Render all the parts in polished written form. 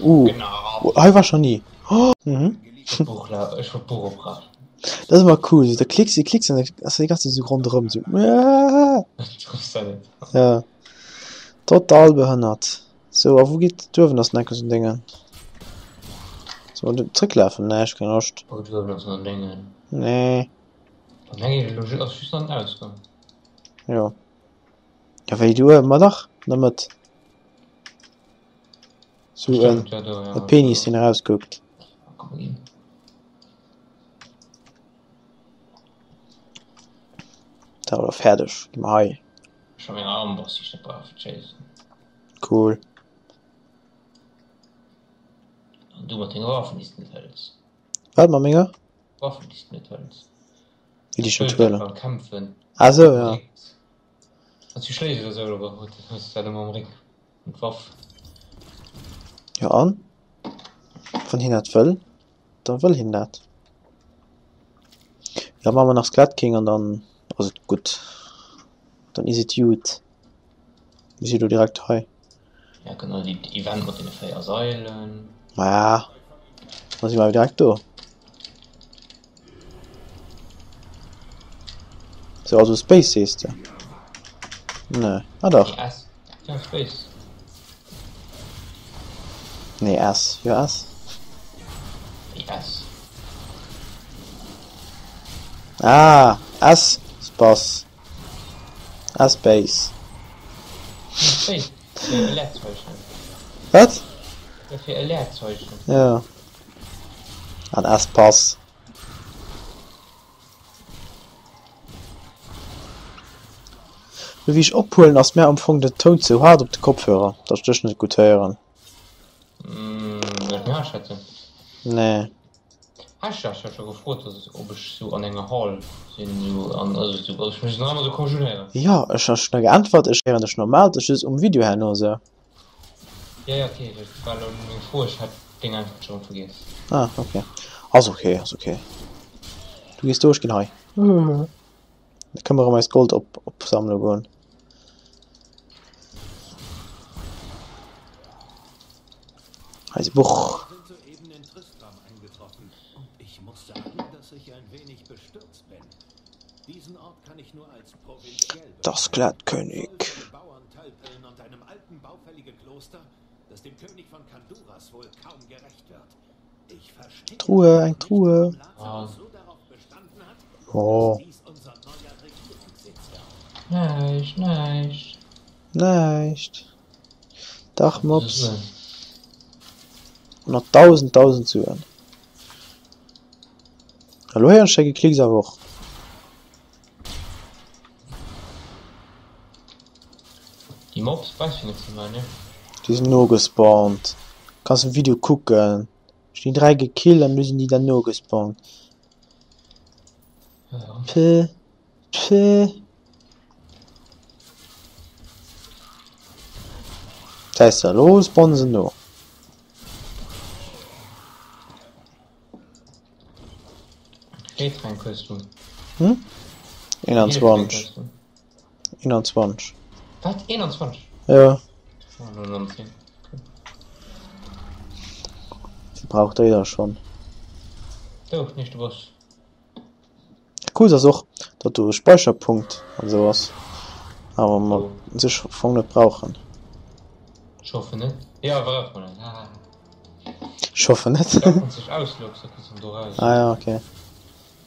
Uh, Genau. hei war ech nach ni. Mhm. Ech wollt d'Buch la ech wollt d'Buch oprafen. Dat ass ëmmer cool, sou da klicks de, klicks an da ass déi ganz Zäit sou ronderëm sou. Truffs dat net. Ja. Total behënnert. Sou, a wou geet duerwen ass enke sou Déngen. Soll mer zrécklafen? Nee, ech keng Loscht. Wou duerwen ass en Déngen? Nee. Dann hänk ech elo ju ass just nach den Ausgang. Jo. Ja wéi du ma dach an der Mëtt. Sou en Stimmt, ja, do, ja. e Penis deen erauskuckt. Komm ginn. Da oder fäerdeg, gi mer hei. Ech hu meng Armbrust, déi ech net brauch fir d'Schéissen. Cool. An du mat denger Waffen, déi s de net hëls. Wat mat menger? Waffen, déi s de net hëls. Wéi déi ech net huelen? Beim Kämpfen. Ah sou, ja. Wann s du schléis oder sou, da hues du dat ëmmer am Réck. An d'Waff. Jo an? Wann hien dat wëll, da wëll hien dat. Da maache mer nach Skelett King an dann ass et gutt. Dann is et jut. Mir si lo direkt hei. Ja, genau, déi Event mat deene 4 Sailen. Maja, da si mer awer direkt do. So, also Space sees de? Nee, ah dach. Nee, S. Ja, Space. Nee, S. Jo, S. Nee, S. Ah, S. Spass. Ah, Space. Space, fir e Leerzeichen. Wat? Ja, fir e Leerzeichen. Ja. An S Pass. Lo wéi ech ophuelen ass mär am Fong den Toun ze haart op de Kopfhörer, datt ech dech net gutt héieren. Mm, soll ech mir aschätzen? Nee. Ech hat scho gefrot, dass ob ech sou an enger Hall sinn, sou an also sou, also ech muss nach ëmmer sou komesch unhéieren. Jo, ech hat scho geäntwert, ech héieren dech normal, et ass just um Video herno sou. Ja, ja, okay, dat war elo meng Fro, ech hat deng Äntwert scho rëm vergiess. Ah, okay. Ass okay, ass okay. Du gees do, ech ginn hei. Da kënne mer erëm eist Gold op opsammele goen. Hei ass e Buch. Das Skelettkönig. Truhe, eng Truhe. Oh. Näischt, näischt. Näischt. Dach, Mops. Nach 1000, 1000 Suen. Elo héieren ech däi Geklicks awer och. Déi Mobs brauchs du net ze man, ne? Déi sinn nogespawnt. Kanns am Video kucken. Ech hunn déi 3 gekillt an du sinn déi dann nogespawnt. P P Gesäis de, elo spawnen se no. Wéi Tränk hues du? Hm? 21. 21. Wat? 21? Ja. Oh, nur 19. Okay. Braucht der schon. Do, nächste Boss. Cool ass och, datt do e Speicherpunkt an esou ass, awer mer sech am Fong net brauchen. Ech hoffen net. Jo, brauch mer net, haha. Ech hoffen net. Dach, wann s dech ausloggs, da kriss de en do raus. Ah ja, okay.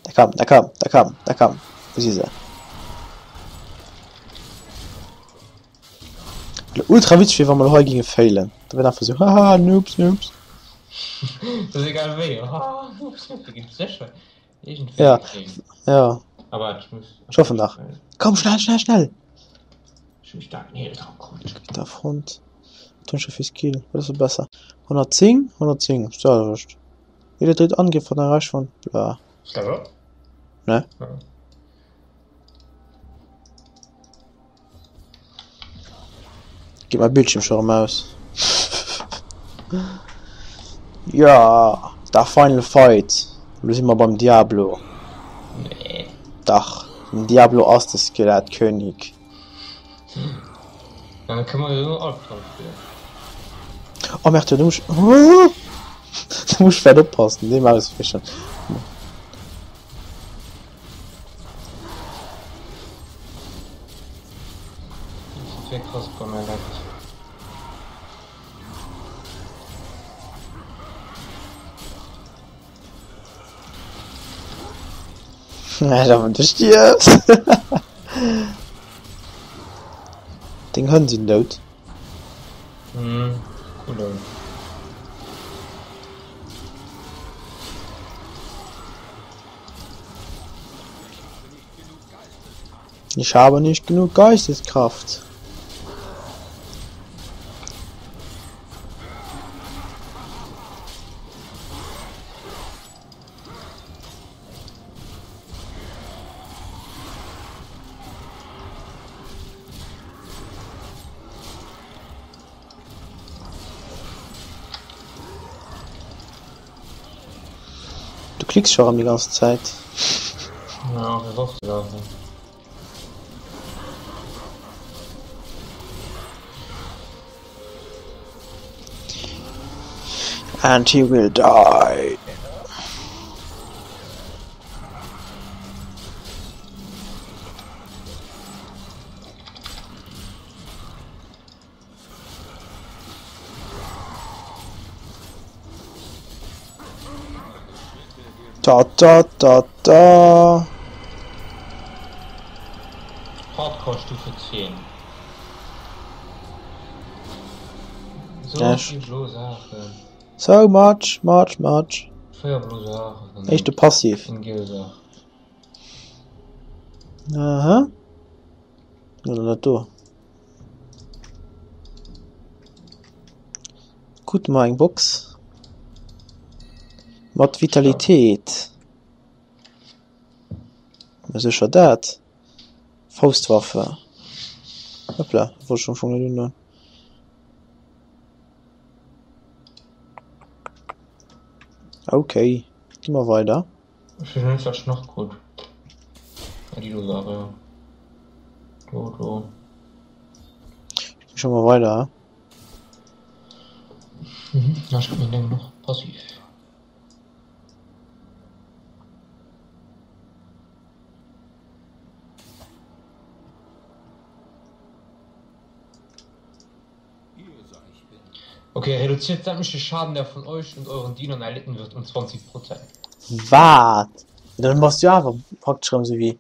Da komm, da komm, da komm, da komm. Wou si se? Ultra witzeg wier, wa mer elo hei géinge failen. Da wier et einfach esou, haha, noobs, noobs. Dat ass egal wéi, haha, noobs, noobs, da ginn sécher. Ja, ja. Aber ich muss. Ich hoffe nach. Komm, schnell, schnell, schnell! Ich muss da einen dran kommen. Da Front. Tun fir Skill. Was ist besser? 110? 110, selwecht. Jeder dritte Angriff von erreicht von bla. Ne? Ja. Geet mäi Bildschierm scho rëm aus. Ja, da Final Fight. Lo si mer beim Diablo. Nee. Dach, den Diablo ass de Skelettkönig. Dann kënne mer jo Albtraum spillen. Oh merde, do muss ech, do muss ech wäert oppassen, deem auswäichen. Dat wär krass bei mir leckt. Alter, wann du stierfs. Deng Hënn sinn dout. Mhm, cool. Ich habe nicht genug Geisteskraft. Du klicks scho rëm déi ganz Zäit. Ja, fir fortzelafen. And he will die. Da da da da. Hardcore Stufe 10. So vill blo Saachen. So much, much, much. 4 blo Saachen. Éischte Passiv. Eng giel Saach. Aha. Oder dat do. Krute mer eng Box mat Vitalitéit. Mä sécher dat. Faustwaffe. Hoppla, wollt ech am Fong net undoen. Okay, gi mer weider. Ech weess net wat ech nach krut. Ah déi do Saach jo. Do do. Ech gi scho mol weider. Mhm, na ech krut meng Deng och passiv. Ok, reduziert sämtliche Schaden der von euch und euren Dienern erlitten wird um 20 Prozent. Wat? Dann bass du awer praktesch erëm sou wéi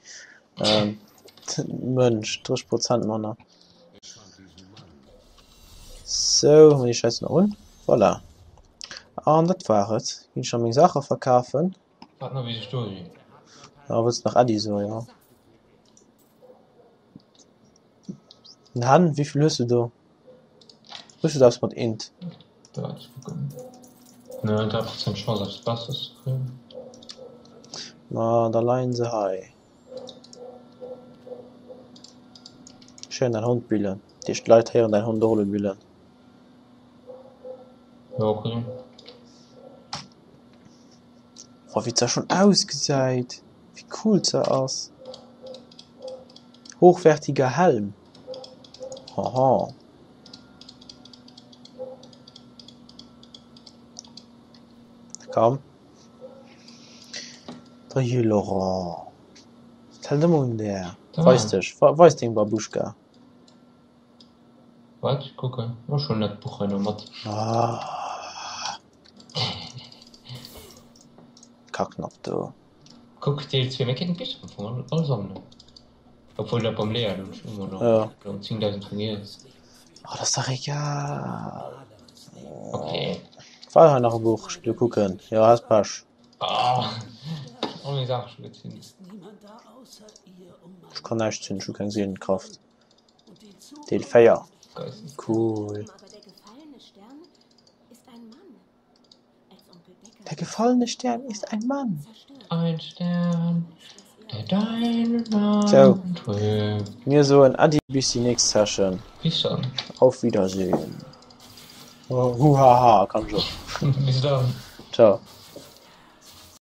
Mënsch, 30 Prozent manner. Sou, hu mer déi Schäiss nach un. Voilà. An dat war et. Ginn ech nach meng Saache verkafen. Waart nach bis ech do sinn. Ja, wëlls nach Äddi soen, jo. Den Hänn, wéivill hues du do? Hues du da eppes mat int? Waart, ech kucken. Ne, 3 Prozent Chance eppes Besseres ze kréien. Ma da leien se hei. Ech héieren däin Hond billen. Dat heescht, d'Leit héieren däin Hond och elo billen. Jo, okay. Oh, wéi d'Sa schonn ausgesäit! Wéi cool d'Sa ass! Hochwertiger Helm! Haha. Komm. Dajee Laurent. Dat hält ëmmer un där. Weis dech, weis deng Babuschka. Wat? Kucken. Ech huelen dat Buch hei nach mat. Ah. Kacknapp do. Kuck, Deel 2, mir kéinten d'Bicher am Fong all sammelen. Obwuel dat beim Léa elo ëmmer nach Ja. 10.000 vergiess. Oh, dat ass dach egal. Okay. War hei nach e Buch? Ech ginn kucken. Jo, has Pech. Ah, all meng Saache scho gezünnt. Ech kann näischt zünden, ech hu keng Seelenkraft. Deel 4. Cool. Der gefallene Stern ist ein Mann. Ein Stern, der deinen Namen So. trägt. Mir soen Äddi bis déi nächst Session. Bis dann. Auf Wiedersehen. Huhaha, kann ech och. Bis dann. Ciao.